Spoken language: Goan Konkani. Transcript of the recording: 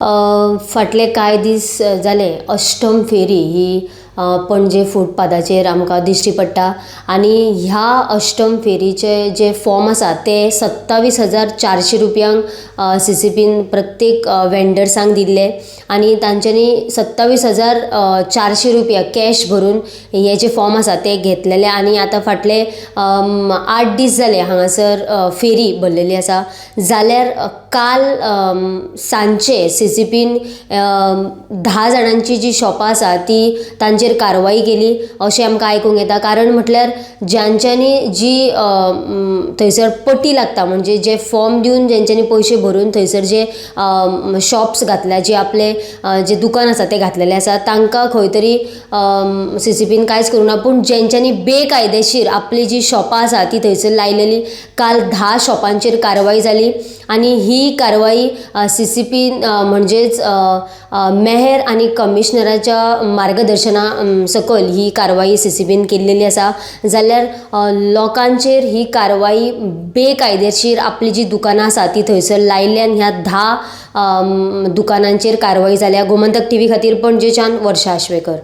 फाटले कांय दीस जाले अश्टम फेरी ही पणजे फुटपाथाचेर आमकां दिश्टी पडटा आनी ह्या अश्टम फेरीचे जे फॉर्म आसा ते 27,400 रुपयांक सीसीपीन प्रत्येक वेंडर्सांक दिल्ले आनी तांच्यानी 27,400 रुपया कॅश भरून हे जे फॉर्म आसा ते घेतलेले आनी आतां फाटले 8 दीस जाले हांगासर फेरी भरलेली आसा. जाल्यार काल सांजचे सीसीपीन 10 जाणांची जी शॉपां आसा ती तांचेर कारवाय केली अशें आमकां आयकूंक येता. कारण म्हटल्यार जांच्यानी जी थंयसर पटी लागता म्हणजे जे फॉर्म दिवन जेंच्यानी पयशे भरून थंयसर जे शॉप्स घातल्या जे आपले जे दुकान आसा ते घातलेले आसा तांकां खंय तरी सीसीपीन कांयच करूंक ना. पूण जेंच्यानी बेकायदेशीर आपली जी शॉपां आसा ती थंयसर लायलेली काल 10 शॉपांचेर कारवाय जाली आनी ही कारवाय सीसीपीन म्हणजेच मेहर आनी कमिशनराच्या मार्गदर्शना सकयल ही कारवाय सीसीपीन केल्लेली आसा. जाल्यार लोकांचेर ही कारवाय बेकायदेशीर आपली जी दुकानां आसा ती थंयसर लायिल्ल्यान ह्या 10 दुकानांचेर कारवाय जाल्या. गोमंतक टिवी खातीर पणजेच्यान वर्षा आश्वेकर.